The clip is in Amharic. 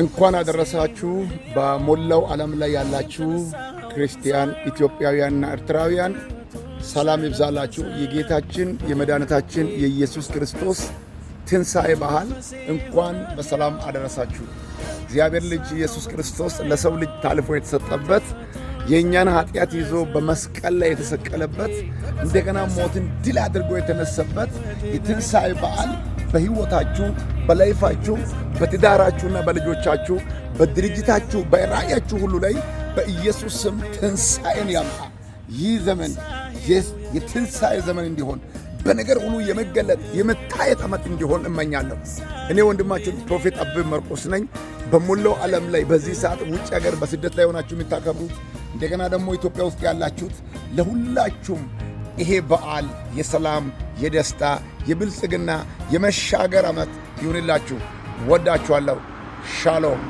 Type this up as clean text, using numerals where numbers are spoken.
እንኳን አደረሳችሁ። በሞላው ዓለም ላይ ያላችሁ ክርስቲያን ኢትዮጵያውያንና ኤርትራውያን ሰላም ይብዛላችሁ። የጌታችን የመድኃኒታችን የኢየሱስ ክርስቶስ ትንሣኤ በዓል እንኳን በሰላም አደረሳችሁ። እግዚአብሔር ልጅ ኢየሱስ ክርስቶስ ለሰው ልጅ ታልፎ የተሰጠበት፣ የእኛን ኃጢአት ይዞ በመስቀል ላይ የተሰቀለበት፣ እንደገና ሞትን ድል አድርጎ የተነሳበት የትንሣኤ በዓል በሕይወታችሁ፣ በ life ኣችሁ፣ በትዳራችሁና በልጆቻችሁ፣ በድርጅታችሁ፣ በራእያችሁ ሁሉ ላይ በኢየሱስ ስም ትንሣኤን ያምጣ። ይህ ዘመን የትንሣኤ ዘመን እንዲሆን፣ በነገር ሁሉ የመገለጥ የመታየት ዓመት እንዲሆን እመኛለሁ። እኔ ወንድማችሁ Prophet አበበ መርቆስ ነኝ። በሞላው ዓለም ላይ በዚህ ሰዓት ውጭ ሀገር በስደት ላይ ሆናችሁ የምታከብሩት፣ እንደገና ደግሞ ኢትዮጵያ ውስጥ ያላችሁት፣ ለሁላችሁም ይሄ በዓል የሰላም፣ የደስታ፣ የብልጽግና፣ የመሻገር ዓመት ይሁንላችሁ። ወዳችኋለሁ። ሻሎም።